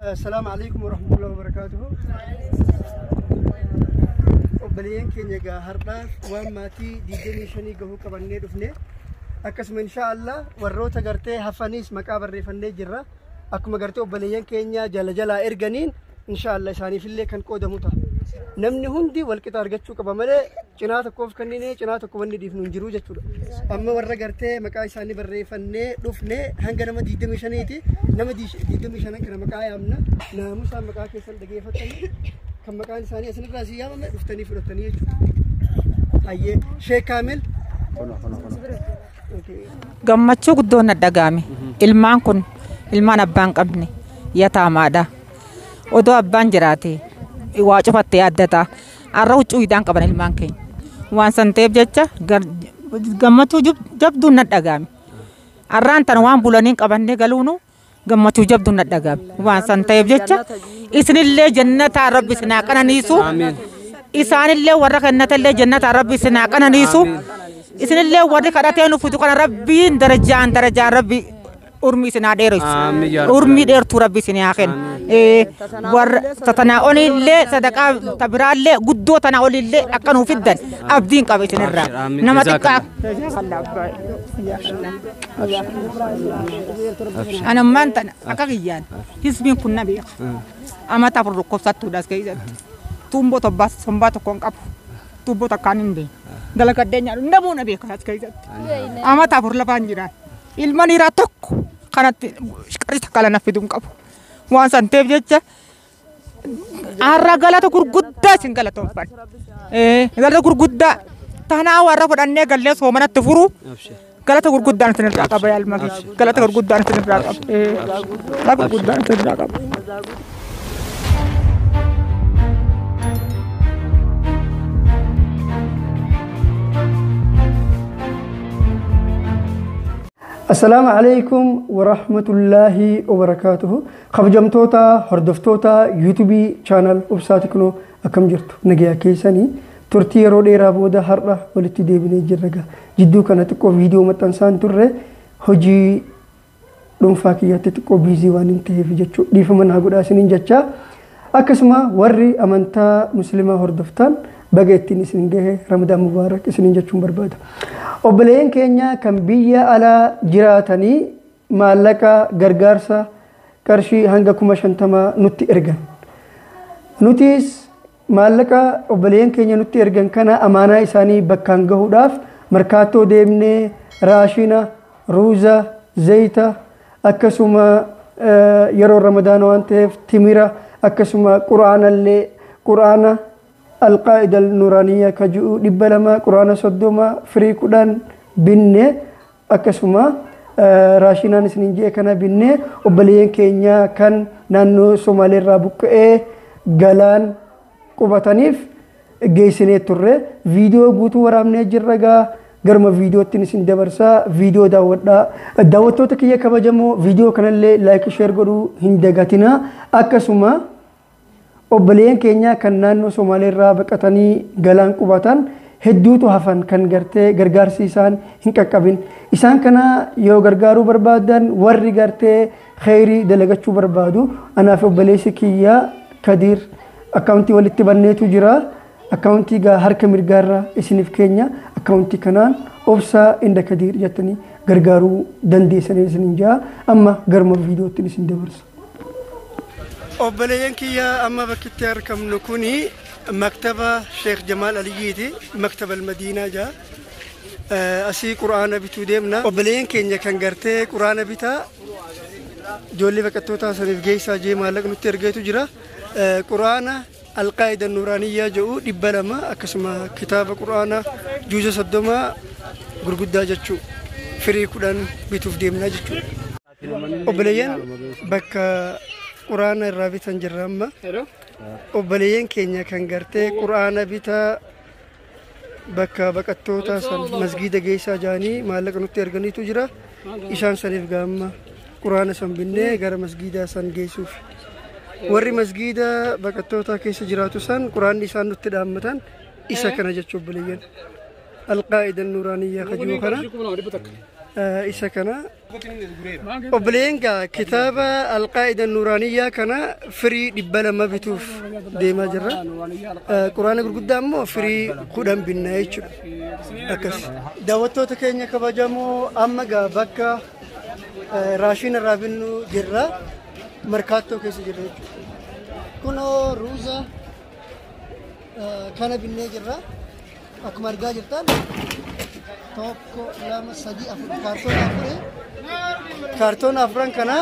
Assalaamu alaikum warahmatullahi wabarakaatuhu. Obboleeyyan keenya egaa har'aaf waan maatii 25 gahuu qabannee dhufne. Akkasuma insha Allah warroota gartee hafaniis maqaa barreeffannee jirra. Akkuma gartee obboleeyyan keenya jala jalaa erganiin insha Allah isaaniifillee kan qoodamu ta'a. Namni hundi walqixa argachuu qaba malee cinaa tokkoof kenninee cinaa tokko wanni dhiifnu hin jiru jechuudha. Amma warra gartee maqaa isaanii barreeffannee dhufne hanga nama 25ti. Nama 25 kana maqaa yaamna. Naamusaan maqaa keessan dhageeffatanii kan maqaan isaanii asinirraa si yaamame dhuftanii fudhatanii jechuudha. Hayyee Sheek Kaamil. Gammachuu guddoon na dhaga'ame. Ilmaan kun ilmaan abbaan qabne yataamaadha. Odoo abbaan jiraate waa cufatte yaaddata. Har'a huccuu hidhaan qaban ilmaan keenya. Waan san ta'eef jecha gammachuu jabduun na dhaga'ame. Har'aan tana waan bulaniin qabannee galuunu gammachuu jabduun na dhaga'ame. Waan san ta'eef jecha isinillee jannataa rabbi isin haa qananiisu. Isaanillee warra kennatallee jannataa rabbi isin haa qananiisu. Isinillee warri kadhatee nu fidu kana rabbiin darajaan darajaan rabbi urmii isin haa dheeressu. Urmii dheertuu rabbi isin haa kennu. Warra tatanaa olillee sadaqaa tabiraallee guddoo tanaa olillee akka nuu fiddan abdiin qaba isinirraa. Nama xiqqaa. Anammaan tana akka kiyyaan hisbiin kun na beeka. Amata afur dhukkubsattuudha as keessatti. Tuumboo tobbaa sombaa tokko hin qabu. Tuubboo takkaan hin beeku. Dalagadhee nyaadhu namuu na beeka as keessatti. Amata afur lafaan jiraan. Ilma dhiiraa tokko kanatti qarshii takka lana fiduu hin qabu. Waan san ta'eef jecha har'a galata gurguddaa isin galatoomfadha. Galata gurguddaa tanaa warra fudhannee gallee soomanatti furu galata gurguddaan isin irraa qaba yaa ilma kiyya. Galata gurguddaan isin irraa qaba. Galata gurguddaan isin irraa qaba. Assalaamu alaikum warahmatullaahi wabarakaatuhu. Kabajamtoota hordoftoota yuutuubii chaanal Obsaa Tiknoo akkam jirtu nagayaa keessanii turtii yeroo dheeraa booda har'a walitti deebinee jirra gaa. Jidduu kana xiqqoo viidiyoo maxxansaan turre hojii dhuunfaa kiyyaatti xiqqoo biizii waan hin ta'eef jechuudha. Dhiifama naa godhaa isiniin jecha. Akkasuma warri amantaa musliimaa hordoftan baga ittiin isin gahe Ramadaan Mubaarak isiniin jechuun barbaada. Obboleeyyan keenya kan biyya alaa jiraatanii maallaqa gargaarsa qarshii hanga 50,000 nutti ergan. Nutis maallaqa obboleeyyan keenya nutti ergan kana amaanaa isaanii bakkaan gahuudhaaf markaattoo deemnee raashina, ruuza, zayita akkasuma yeroo Ramadaana waan ta'eef timira akkasuma quraanallee quraana Alqaa'ida Nuraaniyyaa ka ji'u 200 quraana 30 firii 10 binne akkasuma raashinaan isiniin ji'e kana binne obboleeyyan keenya kan naannoo Somaaleerraa buqqa'ee galaan qubataniif geessinee turre. Viidiyoo guutuu waraabnee jirra gaa garuma viidiyootti isin dabarsaa viidiyoo daawwadhaa. Daawwattoota kiyya kabajamoo viidiyoo kanallee laayik sheer godhuu hin dagatinaa. Akkasuma obboleeyyan keenya kan naannoo Somaaleerraa baqatanii galaan qubatan hedduutu hafan kan gartee gargaarsi isaan hin qaqqabin. Isaan kana yoo gargaaruu barbaadan warri gartee kheyrii dalagachuu barbaadu anaaf obboleessi kiyya Kadiir akkaawuntii walitti banneetu jira. Akkaawuntii gaa harka mirgaarra isiniif keenya akkaawuntii kanaan Obsaa Inda Kadiir jettanii gargaaruu dandeessanii isiniin jaa. Amma garuma viidiyootti isin dabarsa. Obboleeyyan kiyya amma bakki itti argamnu kuni maktaba Sheekh Jamaal Aliyyiiti. Maktaba Almadiinaa jaa. Asii quraana bituu deemna. Obboleeyyan keenya kan gartee quraana bitaa ijoollee baqattootaa saniif geessaa jee maallaqa nutti ergeetu jira. Quraana Alqaa'ida Nuraaniyyaa jedhu 200 akkasuma kitaaba quraana juuza 30 gurguddaa jechuu firii 10 bituuf deemnaa jechuudha. Obboleeyyan bakka quraana irraa bitan jirra amma. Obboleeyyan keenya kan gartee quraana bitaa bakka baqattoota san masgiida geessaa jaanii maallaqa nutti erganiitu jira. Isaan saniif gaamma quraana san binnee gara masgiidaa san geessuuf. Warri masgiida baqattoota keessa jiraatu san quraanni isaan nutti dhaammatan isa kana jechuu obboleeyyan. Alqaa'ida Nuraaniyyaa kajuu kana. Isa kana obboleen gaa kitaaba Alqaa'ida Nuuraaniyyaa kana firii 200 bituuf deemaa jirra. Quraana gurguddaa immoo firii 10 binna jechuudha. Akkas. Daawwattoota keenya kabajamoo amma gaa bakka raashiin irraa binnu jirra. Markaattoo keessa jirra jechuudha. Kunoo ruuza kana binnee jirra. Akkuma argaa jirtan 1, 2, 3, 4 kaartoona afurii. Kaartoona afuran kana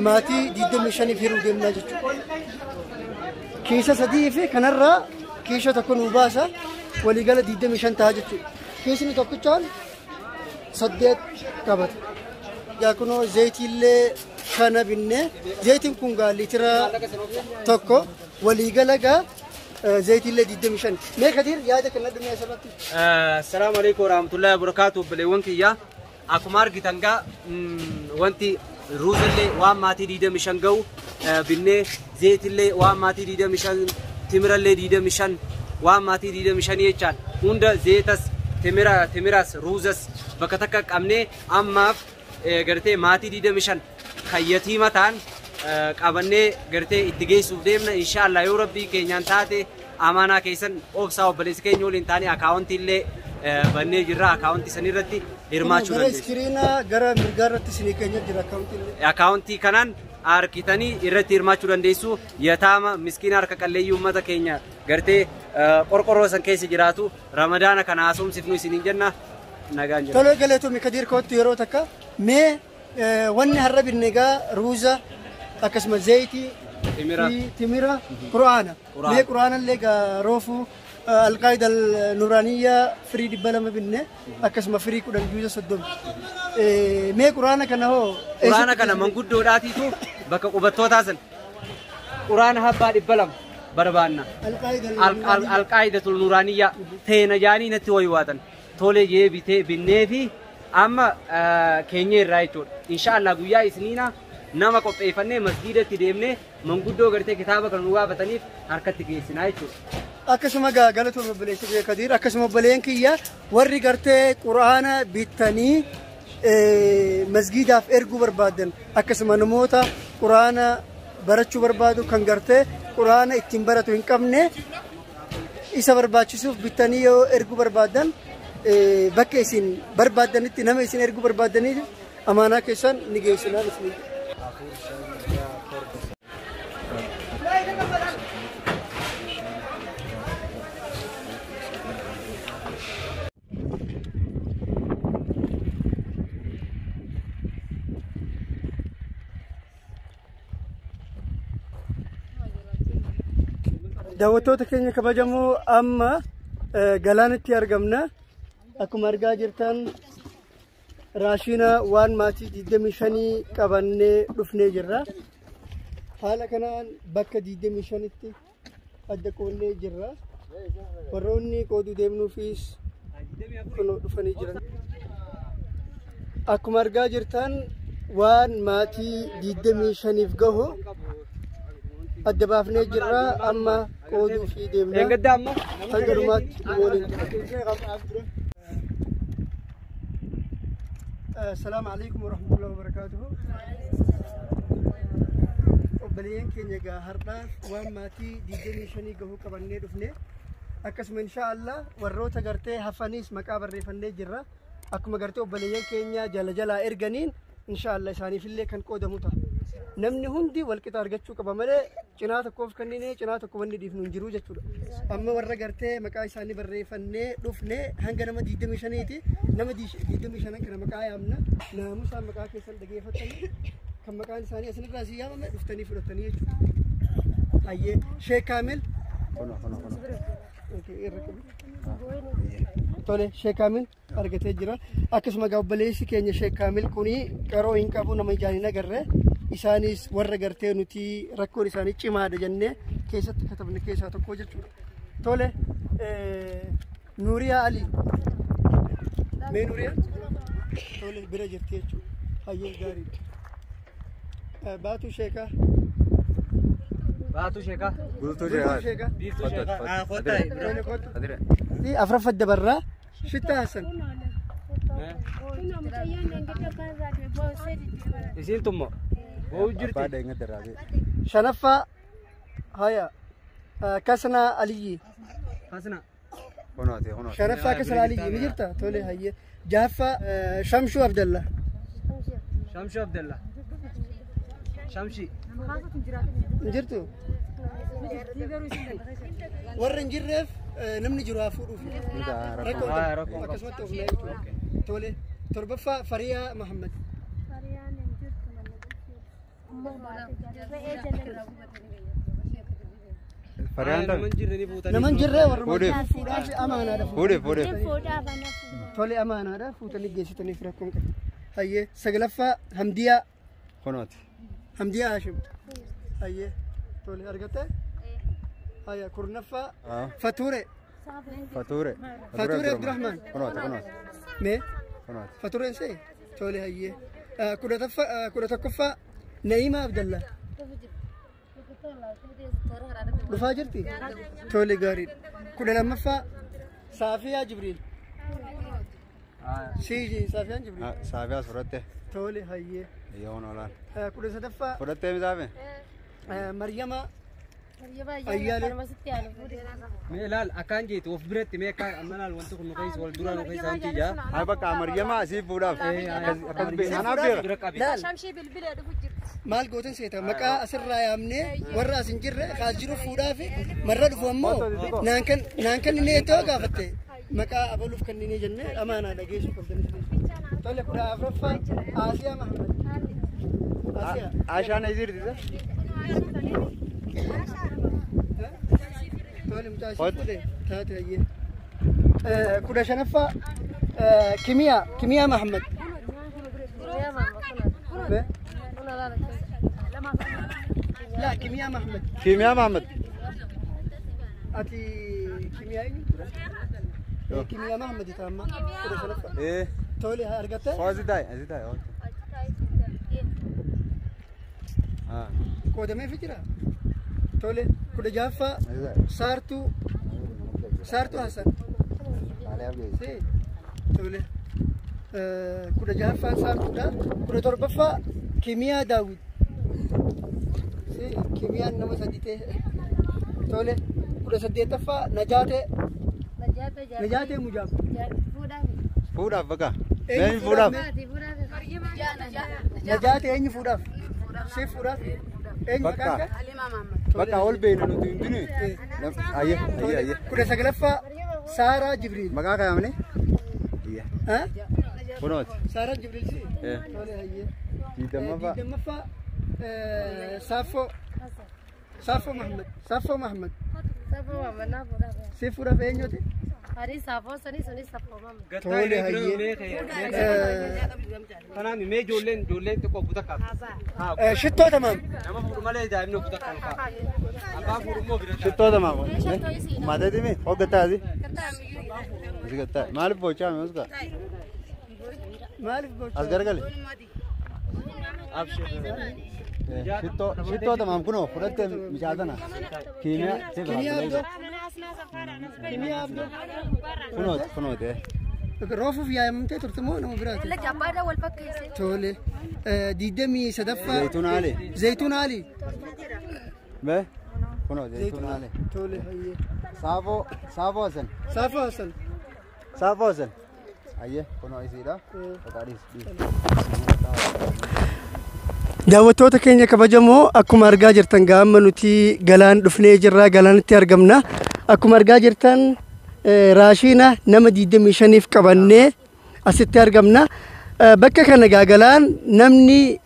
maatii 25 hiruu deemnaa jechuudha. Kiisha 3 fi kanarraa kiisha 1 nuu baasa waliigala 25 ta'a jechuudha. Kiisni tokkichaan 8 qabata. Gaa kunoo zayitiillee kana binnee zayitiin kun gaa liitira 1 waliigala gaa zayitiillee 25. Mee Kadiir yaada kan addunyaa asirratti. Assalaamu alaikum warahmatullahi wabarakatuh. Obboleewwan kiyya akkuma argitan gaa wanti ruuzillee waan maatii 25 ga'u binnee zayitillee waan maatii 25 timirallee 25 waan maatii 25 jechaan hunda zayitas timiras ruuzas bakka takka qabnee ammaaf gartee maatii 25 kan yatiima ta'an qabannee gartee itti geessuuf deemna inshaallah yoo rabbii keenyaan taate amaanaa keessan obsaa obboleessi keenya waliin taane akaawuntii illee bannee jirra akaawuntii san irratti hirmaachuu Gara dandeessu. iskiriina gara mirgaa irratti isinii keenya jira akaawuntii illee. Akaawuntii kanaan harkitanii irratti hirmaachuu dandeessu. Yataama miskiina harka qalleeyyii uummata keenya gartee qorqorroo san keessa jiraatu ramadaana kana haasomsifnu isiniin jenna nagaan jira. Tolee galatoomi Kadiir kootti yeroo takka mee wanni har'a binne egaa ruuza akkasuma zayitii Timira. timira quraana. Quraana. Mee quraana illee egaa roofuu Alqaa'ida Nuraaniyyaa firii 200 binne akkasuma firii 10 juuza 30. Mee quraana kana hoo? Quraana kana manguddoodhaatiitu bakka qubattootaa san quraana habbaa 200 barbaanna. Alqaa'idatul Nuraaniyyaa teena jaanii natti wayiwaatan tolee jee bitee binnee fi amma keenya irraa jechuudha. Inshaallah guyyaa isniina nama qopheeffannee masgiidatti deemnee manguddoo gartee kitaaba kana nu gaafataniif harkatti geessinaa jechuudha. Akkasuma gaa galatooma obboleessa kiyya Kadiir akkasuma obboleen kiyya warri gartee quraana bitanii masgiidaaf erguu barbaadan akkasuma namoota quraana barachuu barbaadu kan gartee quraana ittiin baratu hin qabne isa barbaachisuuf bitanii yoo erguu barbaadan bakka isin barbaadanitti nama isin erguu barbaadaniif amaanaa keessan ni geessinaan isin. Daawwattoota keenya kabajamoo amma galaanatti argamna. Akkuma argaa jirtan raashiina waan maatii 25 qabannee dhufnee jirra. Haala kanaan bakka 25tti adda qoonnee jirra. Warroonni qooduu deemnuufis kunoo dhufanii jiran. Akkuma argaa jirtan waan maatii 25f gahu adda baafnee jirra. Amma qooduu fi deemna. Eeggaddaa ammoo Hanga dhumaatti waliin tura. Assalaamu alaikum warahmatullahi wabarakatuh. Obboleeyyan keenya egaa har'aaf waan maatii 25 gahuu qabannee dhufne. Akkasuma inshaallah warroota gartee hafanis maqaa barreeffannee jirra. Akkuma gartee obboleeyyan keenya jala jalaa erganiin inshaallah isaaniifillee kan qoodamu ta'a. Namni hundi walqixa argachuu qaba malee cinaa tokkoof kenninee cinaa tokko wanni dhiifnu hin jiru jechuudha. Amma warra gartee maqaa isaanii barreeffannee dhufne hanga nama 25ti. Nama 25 kana maqaa yaamna. Naamusaan maqaa keessan dhageeffatanii kan maqaan isaanii asinirraa si yaamame dhuftanii fudhatanii jechuudha. Hayyee Sheek Kaamil. Tole Sheek Kaamil argatee jira. Akkasuma egaa obboleessi keenya Sheek Kaamil kuni qaroo hin qabu nama ijaan hin agarre. Isaanis warra gartee nuti rakkoon isaanii cimaadha jennee keessatti katabne keessaa tokko jechuudha. Tole Nuuriyaa Ali. Mee Nuuriyaa? Tole bira jirti jechuudha. Hayyee gaariidha. Baatuu Sheekaa. Baatuu Sheekaa. Bultuu Sheekaa. Biiftuu Sheekaa. Tole kottu. Afraffaa dabarraa. Shittaa Hassan. Isiin tummo. Boo'u jirti. Abbaa dheengadda irraa bee. Shanaffaa haya Kasnaa Aliyyi. Kasna. Kunooti kunooti. Shanaffaa Kasnaa Aliyyi ni jirta? Tole hayyee. Jahaffaa Shamshuu Abdalla. Shamshi Abdalla. Shamshi. Hin jirtu? Warra hin jirreef namni jiru haa fuudhuuf. Rakkoo. Haa, rakkoo. Akkasumatti of jechuudha. Tole torbaffaa Fariyaa Mahammad. Fariyaan Nama ta'e. hin jirre ni fuutanii. Nama hin jirree warra Fuudheef. fuudhaaf amaanaadha. Fuudheef fuudheef. Tole amaanaadha fuutanii geessitaniif rakkoon qabu. Hayyee saglaffaa Hamdiyaa Kunooti. Hamdiyaa Hashim. Hayyee tole argattee? Hayya kurnaffaa Fatuure Fatuure. Fatuure Abdurrahman. Kunooti kunooti. Mee Kunooti. Fatuureen see? Tole hayyee. 11ffaa Na'imaa Abdallaa. Dhufaa jirti? Tole gaariidha. 12ffaa Saafiyaa Jibriil. Siiji Saafiyaan Jibriil. Saafiyaas fudhatte. Tole hayyee. Yoo noolaan. 13ffaa Fudhattee misaafe? Maryama Ayyaalee. Mee ilaal akkaan jeetu of biratti mee akkaan amma laal wanti kun nu keessa wal duraa nu keessa wanti ijaa. Haa bakka Maryama asii fuudhaaf. Akkas bee. Anaaf beeka. Bira qabi. Laal Shamshii bilbilee dhufu jirti. maal gootan seeta maqaa asirraa yaamnee warra as hin jirre kaas jiru fuudhaa fi marra dhufu ammoo naan kan naan kan inni ta'uu gaafatte maqaa abaluuf kan inni jennee amaanaa dhageessuu qabdan. Tole 14ffaa Aasiyaa Mahammad. Aasiyaa. Ashaan asii jirti. Tole mucaa ishee fuudhe taate hayyee. 15ffaa Kimiyaa Kimiyaa Mahammad. Laa Kimiyaa Mahammad. Kiimiyaa Mahammad. Ati Kimiyaa eenyu? Kimiyaa Mahammad taamma 15ffaa. Ee. Tole argattee? Asii taa'e asii taa'e. Haa. Qoodameefi jira. Tole 16ffaa Asii taa'e. Saartuu Saartuu Hassan. Saalee Tole 16ffaa Saartuudha. 17ffaa Kimiyaa Daawit. Kimiyaan nama sadi ta'e. Tole 18ffaa Najaatee Najaatee Mujaab. Fuudhaaf bakka. Eenyu fuudhaaf? Najaatee eenyu fuudhaaf? Si fuudhaaf? Eenyu Bakka. maqaan kee? Bakka ol beeyna nuti hundinuu. Ayyee ayyee ayyee. 19ffaa Saaraa Jibriil. Maqaa kaa'amne? Ayyee. Ha? Kunooti. Saaraa Jibriil si? Eh. Tole hayyee. 20ffaa. 20ffaa Saaffoo Saaffoo Mahammad. Saaffoo Mahammad. Si fuudhaaf eenyuti? Tole hayyee. Kanaaf mee ijoolleen ijoolleen xiqqoo buta qabdi. Haa. Shittoo tamaam. Nama fuudhu malee daa'imni buta kan ka'a. Abbaan fuudhu immoo bira ta'a. Shittoo tamaam. Maatee dimi hoggataa asii. Asii gattaa. Maaliif boochaa mee uska? Maaliif boochaa? As gargale. Abshir. Shittoo shittoo tamaam kunoo fudhattee mucaa tana. Kiimiyaa. Kimiyaa Abdoo. Kimiyaa Abdoo. Kunooti kunooti. Roofuuf yaamamtee turte moo nama biraati? Tole. 23ffaa. Zayituun haali. Zayituun Alii. Mee? Kunoo zayituun haali. Tole hayyee. Saafoo Saafoo Hasan. Saafoo Hassan. Saafoo Hasan. Ayyee kunoo isiidha. Maqaa dhiis dhiis. Daawwattoota keenya kabajamoo akkuma argaa jirtan gaama nuti galaan dhufnee jirra galaanitti argamna. Akkuma argaa jirtan raashiina nama 25f qabannee asitti argamna. Bakka kana gaa galaan namni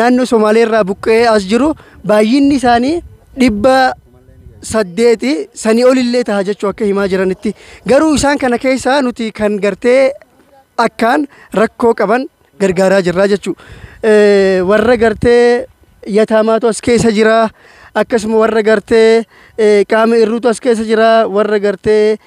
naannoo Somaalee irraa buqqee as jiru baay'inni isaanii 800 sanii olillee ta'a jechuu akka himaa jiranitti. Garuu isaan kana keessaa nuti kan gartee akkaan rakkoo qaban gargaaraa jirra jechuudha. Warra gartee yataamaatu as keessa jira. Akkasuma warra gartee qaama irruutu as keessa jira. Warra gartee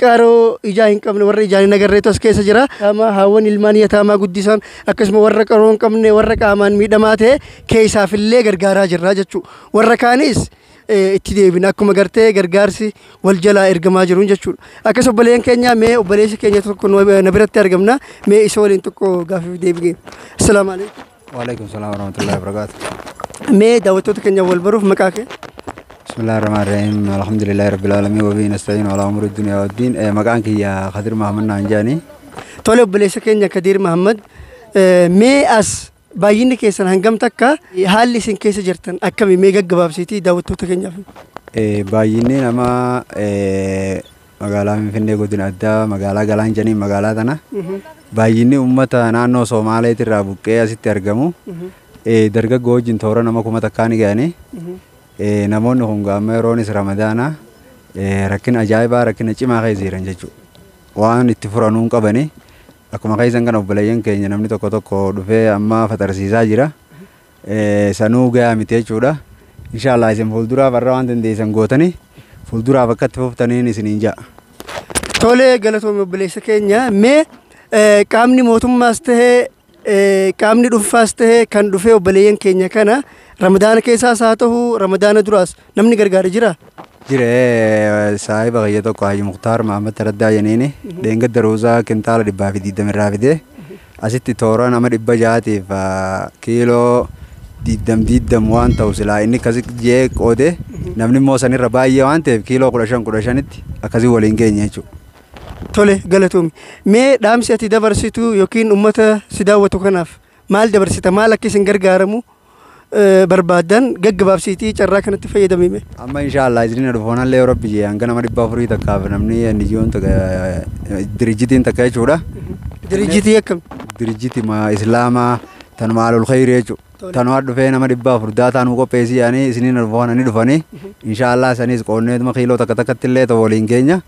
qaroo ijaa hin qabne warra ijaan hin agarreetu as keessa jira. Qaama haawwan ilmaan yataamaa guddisan akkasuma warra qaroo hin qabne warra qaamaan miidhamaa ta'e keessaafillee gargaaraa jirra jechuudha. Warra kaanis itti deebina akkuma gartee gargaarsi wal jalaa ergamaa jiruun jechuudha. Akkas obboleen keenya mee obboleessi keenya tokko na biratti argamna mee isa waliin tokko gaaffii deebine. Assalaamu alaikum. Waalaikum salaam warahmatullahi wabarakatuh. Mee daawwattoota keenya wal baruuf maqaa kee? Bismillahirrahmanirrahim. Alhamdulillahi rabbil alamin wa bihi nasta'in ala umuri dunya waddin. Maqaan kiyya Khadir Mahammad naan jedhani. Tole obboleessa keenya Khadir Mahammad mee as baay'inni keessan hangam takka haalli isin keessa jirtan akkami mee gaggabaabsiitii daawwattoota keenyaaf? Baay'inni nama magaalaa Finfinnee godina addaa magaalaa Galaan jedhanii magaalaa tana. Baay'inni uummata naannoo Somaaleetirraa buqqee asitti argamu. Dargaggoo wajjin toora nama 1000 ni ga'anii. Namoonni kun gaama yeroonis Ramadaana rakkina ajaa'ibaa rakkina cimaa keessa jiran jechuudha. Waan itti furanuu hin qabani. Akkuma keessan kan obboleeyyan keenya namni tokko tokko dhufee amma fatarsiisaa jira. Sanuu gahaa miti jechuudha. Inshaallah isin fuulduraaf har'a waan dandeessan gootanii fuulduraaf akka itti fuftaniin isiniin ja'a. Tole galatoomii obboleessa keenya mee qaamni mootummaas tahee qaamni dhuunfaas tahee kan dhufee obboleeyyan keenya kana Ramadaana keessaas haa ta'u Ramadaana duraas namni gargaara jira? Jire saahiba kiyya tokko Haji Muktaar Mahammad Taraddaa jedhaniini dheengadda ruuzaa kintaala 120 irraa fidee asitti toora nama 600tiif kiiloo 20 waan ta'u silaa inni akkasi jee qoode namni immoo sanirra baay'ee waan ta'eef kiiloo 15 15tti akkasii waliin geenye jechuudha. Tole galatoomi. Mee dhaamsi ati dabarsitu yookiin uummata si daawwatu kanaaf maal dabarsita maal akka isin gargaaramu barbaadan gaggabaabsiitii carraa kanatti fayyadamime? Amma inshaallah isin dhufoonallee yoo rabbi jee hanga nama 400 takkaaf namni NGO'n takka dirijjitiin takka jechuudha. Dirijjitii akkam? Dirijjitii Islaamaa tanuma alul khayri jechuudha. Tanuma dhufee nama 400 daataa nuu qopheessii yaanii isiniin dhufoonanii dhufanii inshaallah sanis qoonneetuma kiiloo takka takkatti illee ta'u waliin keenya.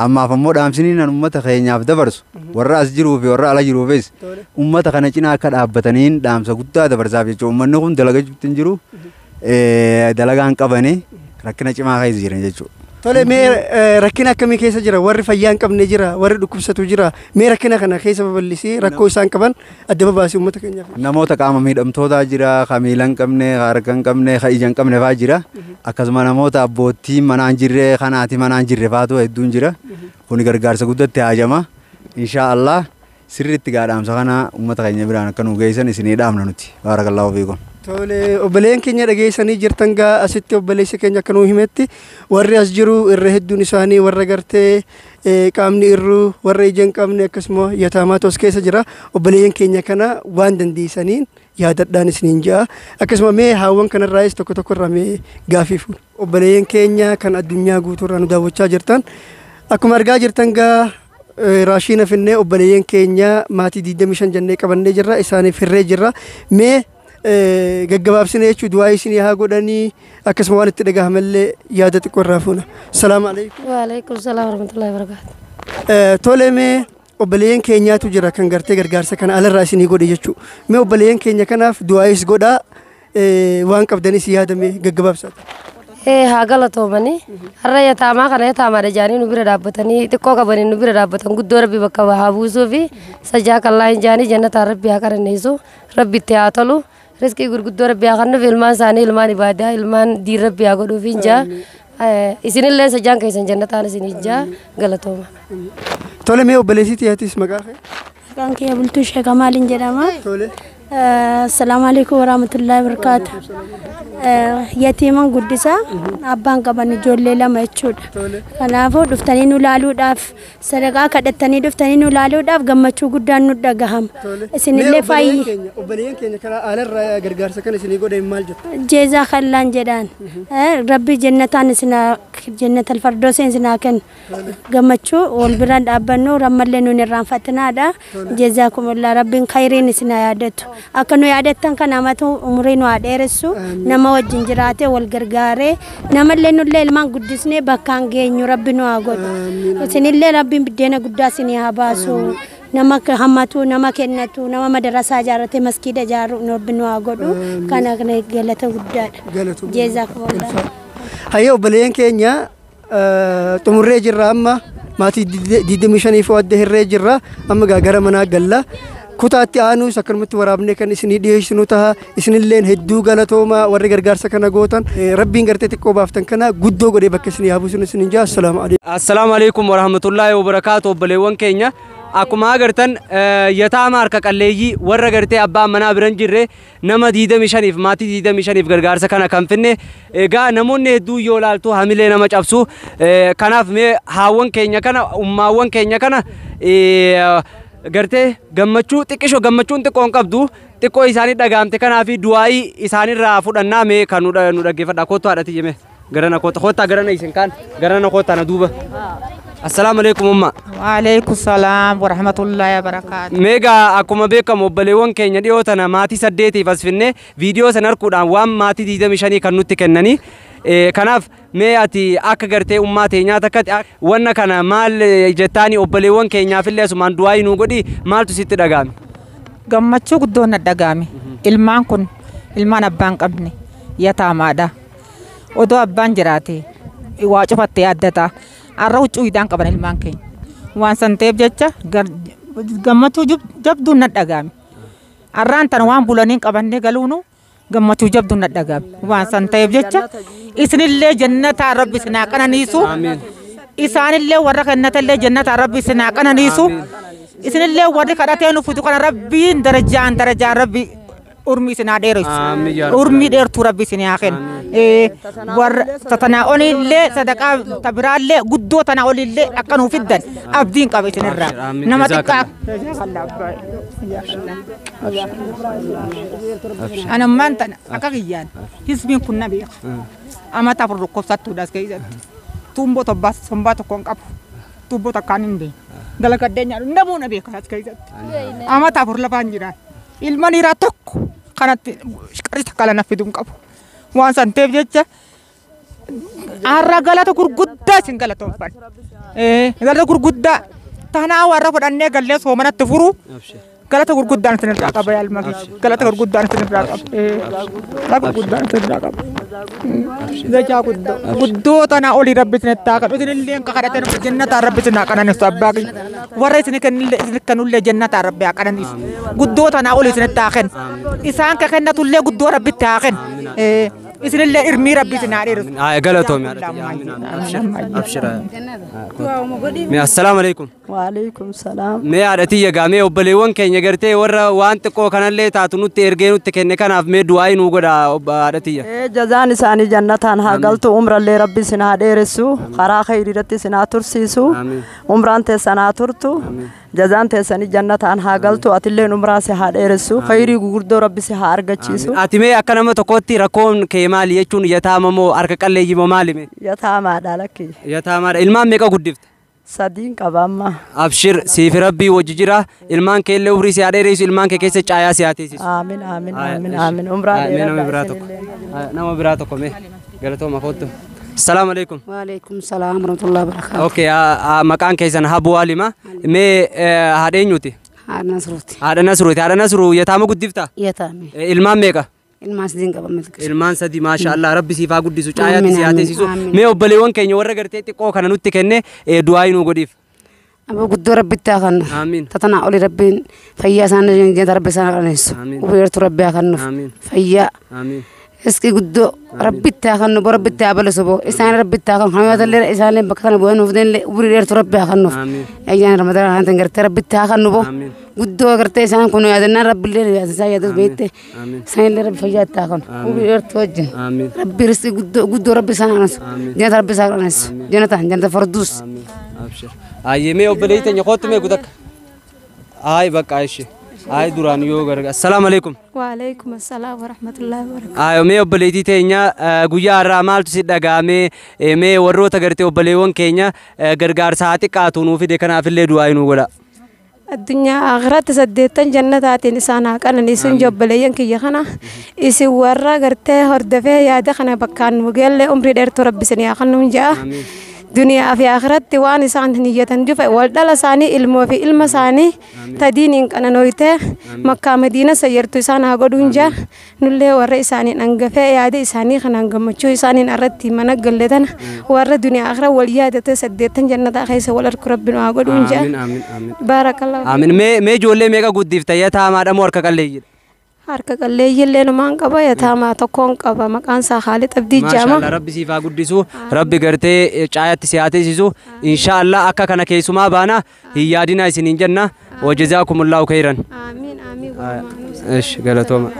Ammaaf ammoo dhaamsiniin uummata keenyaaf dabarsu warra as jiruu fi warra ala jiruufis uummata kana cinaa akka dhaabbataniin dhaamsa guddaa dabarsaaf jechuudha. Uummanni kun dalagachuutti hin jiru dalagaan qabanii rakkina cimaa keessa jiran jechuudha. Tole mee rakkina akkamii keessa jira? Warri fayyaa hin qabne jira, warri dhukkubsatu jira. Mee rakkina kana keessa babal'isii rakkoo isaan qaban adda babaasii uummata keenyaaf. Namoota qaama miidhamtootaa jira, ka miila hin qabne, ka harka hin qabne, ka ija hin qabne fa'aa jira. Akkasuma namoota abbootii manaa hin jirre, kan haati manaa hin jirre fa'aatu hedduun jira. Kuni gargaarsa guddatti haajama. Inshaallah sirriitti gaadhaamsa kana uummata keenya biraan akka nu geessan isinii dhaamna nuti. Baarakallaahu fiikum. Tole obboleen keenya dhageessanii jirtan gaa asitti obboleessi keenya akka nuu himetti warri as jiru irra hedduun isaanii warra gartee qaamni irruu warra ija hin qabne akkasuma yataamaatu as keessa jira. Obboleeyyan keenya kana waan dandeessaniin yaadadhaan isiniin ja'a. Akkasuma mee haawwan kanarraayis tokko tokko irraa mee gaafii fuudha. Obboleeyyan keenya kan addunyaa guutuurraa nu daawwachaa jirtan akkuma argaa jirtan gaa raashiina finnee obboleeyyan keenya maatii 25 jennee qabannee jirra isaaniif hirree jirra. Mee gaggabaabsine jechuun du'aa isinii haa godhanii akkasuma waan itti dhagahamallee yaada xiqqoo irraa fuuna. Salaamu alaikum. Waalaikum salaam warahmatullahi wabarakatuh. Tole mee obboleeyyan keenyaatu jira kan gartee gargaarsa kana alarraa isinii godhe jechuudha. Mee obboleeyyan keenya kanaaf du'aayis godhaa waan qabdanis yaadame gaggabaabsaati. Haa galatoomanii har'a yataamaa kana yataamaadha jaanii nu bira dhaabbatanii xiqqoo qabanii nu bira dhaabbatan guddoo rabbi bakka haa buusuu fi sajaa kallaa hin jaanii jannataan rabbi haa kadhanneessu rabbi itti haa tolu. Rizqii gurguddoo rabbi haa kennuuf ilmaan isaanii ilmaan ibaadaa ilmaan diin rabbi haa godhuuf hin jaa isinillee sajaan keessan jannataan isin hin jaa galatooma. Tole mee obboleessitii atis maqaa kee? Maqaan kiyya Bultuu Sheek Kamaaliin jedhama. Tole. Assalaamu alaikum warahmatullahi wabarakatuh. Yatiiman guddisaa abbaan qaban ijoollee lama jechuudha. Kanaafuu dhuftanii nu laaluudhaaf sadaqaa kadhattanii dhuftanii nu laaluudhaaf gammachuu guddaan nu dhagahama. Isinillee faayyi. Obboleeyyan keenya karaa alarraa gargaarsa kana isinii godhan maal jettu? Jeezaa kallaan jedhaan. Rabbi jannataan isinaa jannatal fardooseen isinaa kennu. Gammachuu wal biraan dhaabbannu rammallee nuun irraanfatinaadha. Jeezaa kumullaa rabbiin khayriin isinaa yaadatu. Akka nu yaadattan kana amatu umurii nu haa dheeressu. Nama wajjin jiraatee wal gargaaree namallee nullee ilmaan guddisnee bakkaan geenyu rabbi nu haa godhu. Isinillee rabbiin biddeena guddaa isinii haa baasu. Nama hammatu, nama kennatu, nama madarasaa ijaarrate, maskiida ijaaru Rabbi nu haa godhu. Kana galata guddaadha. Jeezaakumullah. Hayyee obboleeyyan keenya, xumurree jirra amma maatii 25 adda hirree jirra amma gara manaa galla. Kutaatti aanuus akkanumatti waraabnee kan isinii dhiyeessinu taha. Isinilleen hedduu galatoomaa warri gargaarsa kana gootan. Rabbiin gartee xiqqoo baaftan kana guddoo godhee bakka isinii haa buusu isinin jaa. Assalaamu alaikum. Assalaamu alaikum warahmatullaahi wabarakaatu. Obboleewwan keenya, akkuma agartan yataama harka qalleeyyii warra gartee abbaan manaa biran jirre nama 25f, maatii 25f gargaarsa kana kan finne. Egaa namoonni hedduu yoo ilaaltu hamilee nama cabsu. Kanaaf mee haawwan keenya kana, ummaawwan keenya kana gartee gammachuu xiqqishoo, gammachuun xiqqoon qabdu xiqqoo isaanii dhagaamte kanaaf du'aayii isaanirraa fudhannaa. Mee kan nu dhaggeeffadha. Kottu haadhati jeme, garana kottu, kottaa garana, isin kaan garana kottaa na duuba. Assalaamu alaikum umma. Waalaikum salaam warahmatullahi wabarakaatu. Meegaa akkuma beekamu obboleewwan keenya dhiyoo tana maatii 8f as finne viidiyoo san arguudhaan waan maatii 25 kan nutti kennanii. Kanaaf mee ati akka gartee ummaa teenyaa takkatti wanna kana maal jettaani? Obboleewwan keenyaafillee asumaan du'aa nuu godhi. Maaltu sitti dhaga'ame? Gammachuu guddoon na dhaga'ame. Ilmaan kun ilmaan abbaan qabne yataamaadha. Odoo abbaan jiraate waa cufatte yaaddata. Har'a huccuu hidhaan qaban ilmaan keenya. Waan san ta'eef jecha gammachuu jabduun na dhaga'ame. Har'aan tana waan bulaniin qabannee galuunu gammachuu jabduun na dhaga'ame. Waan san ta'eef jecha isinillee jannataa Rabbi isinaa qananiisu. Isaanillee warra kennatallee jannataa Rabbi isinaa qananiisu. Isinillee warri kadhatee nu fidu kana Rabbiin darajaan darajaan Rabbi urmii isinaa dheeressu. Urmii dheertuu Rabbi isinii haa kennu. Warra tatanaa olillee sadaqaa tabiraallee guddoo tanaa olillee akka nuu fiddan abdiin qaba isinirraa. Nama xiqqaa. Anammaan tana akka kiyyaan hisbiin kun na beeka. Amata 4 dhukkubsattuudhaas keessatti. Tuumboo tobbaa sombaa tokko hin qabu. Tuubboo takkaan hin deemu. Dalagadhee nyaadhu namuu na beeka as keessatti. Amata 4 lafaan jiraan. Ilma dhiiraa tokko kanatti qarshii takka lana fiduu hin qabu. Waan san ta'eef jecha har'a galata gurguddaa isin galatoonfadha. Galata gurguddaa tanaa warra fudhannee gallee soomanatti furu galata gurguddaan isin irraa qaba yaa ilma kiyya. Galata gurguddaan isin irraa qaba. Galata gurguddaan isin irraa qaba. Jechaa guddoo guddoo tanaa olii Rabbi isin itti haa kadhu. Isinillee kan kadhatan jannataa Rabbi isin haa qananiisu abbaa kiyya. Warra isin kennillee isin kennullee jannataa Rabbi haa qananiisu. Guddoo tanaa olii isin itti haa kennu. Isaan ka kennatullee guddoo Rabbi itti haa kennu. Isinillee irmii Rabbi isin haa dheeressu. Galatoomi. Abshira. Mee assalaamu alaikum. Waalaikum salaam. Mee haadha gaa mee obboleewwan keenya gartee warra waan xiqqoo kanallee taatu nutti ergee nutti kenne kanaaf mee du'aa nuu godha haadha tiyya. Jazaan isaanii jannataan haa galtu, umrallee Rabbi isin haa dheeressu, karaa khayriirratti isin haa tursiisu, umraan teessan haa turtu, jazaan teessanii jannataan haa galtu, atilleen umraa si haa dheeressu, khayrii gurguddoo Rabbi si haa argachiisu. Ati mee akka nama tokkootti rakkoon kee maali jechuun yataama moo harka qalleeyyii moo maali mee? Yataamaadha lakki. Yataamaadha. Ilmaan meeqa guddifte? 3n qaba amma. Abshir, siifi Rabbii wajji jira. Ilmaan kee illee umrii si haa dheeressu, ilmaan kee keessa caayaa si haa teessisu. Aamin aamin aamin aamin, umraa dheeraa. Nama biraa tokko. Nama biraa tokko mee galatooma kottu. Assalaamu alaikum. Waalaikum salaam warahmatullahi wabarakatuh. Okay, maqaan keessan Habuu Alima. Mee haadha eenyuti? Haadha Nasruuti. Haadha Nasruuti. Haadha Nasruu, yataama guddiftaa? Yataame. Ilmaan meeqa? Ilmaan 3n qaba milki. Ilmaan 3, maasha Allah, Rabbi siif haa guddisu, caayaatti si haa teessisu. Mee obboleewwan keenya warra gartee xiqqoo kana nutti kenne du'aa nuu godhiif. Aboo guddoo Rabbitti haa kennu. Amiin. Tatanaa oli Rabbiin fayyaa isaanii jannata Rabbi isaan qananiisu. Ubeertu Rabbi haa kennuuf. Fayyaa. Amiin. Iski guddoo Rabbitti haa kennu, Rabbitti haa balisu bo. Isaan Rabbitti haa kennu. Kanaaf isaan bakka kana bu'anii nuuf deemne umurii dheertu Rabbi haa kennuuf. Ayyaana Ramadaan kan gartee Rabbitti haa kennu bo. Guddoo gartee isaan kun yaadannaan Rabbillee yaadasaa yaadatu beekte. Isaan illee Rabbi fayyaa itti haa kennu. Umurii dheertu wajjin. Rabbi riskii guddoo guddoo Rabbi isaan qananiisu. Jannata Rabbi isaan qananiisu. Jannata jannata farduus. Ayyee mee obboleettii teenya kottu mee gutakka. Ayi bakka ishee. Ayi duraan yoo gargaara. Assalaamu alaikum. Waalaikum assalaam warahmatullahi wabarakatuh. Ayo mee obboleettii teenya, guyyaa har'aa maaltu si dhaga'ame? Mee warroota gartee obboleewwan keenya gargaarsa haa xiqqaatu nuu fide kanaafillee du'aa nuu godha. Addunyaa akhiratti 8 jannataatiin isaan haa qananiisuun obboleeyyan kiyya kana isin warra gartee hordofee yaada kana bakkaan nu geellee umrii dheertuu Rabbi isin haa kennuun ja'a. Duniyaa fi akhiratti waan isaan niyyatan jufa wal dhala isaanii ilmoo fi ilma isaanii tadiiniin qananooyte Makkaa Madiina sayyartu isaan haa godhuun jaa. Nullee warra isaaniin hangafee yaada isaanii kanaan gammachuu isaaniin irratti mana galle tana warra duniyaa akhira wal yaadate 8 jannataa keessa wal arku rabbi nu haa godhuun jaa. Amiin, amiin, amiin. Baarakallahu. Amiin. Mee ijoollee meeqa guddifta? Yataamaadha moo harka qalleeyyiidha? Harka qalleeyyiillee numaan qaba, yataamaa tokkoon qaba, maqaan isaa Khaalid Abdii Jaama. Maashaallah, rabbi siif haa guddisu, rabbi gartee caayatti si haa teessisu. Inshaallah akka kana keessumaa baana hin yaadina isiniin jenna. Wajazaakumullahu khayran. Amiin, amiin. Ish, galatooma.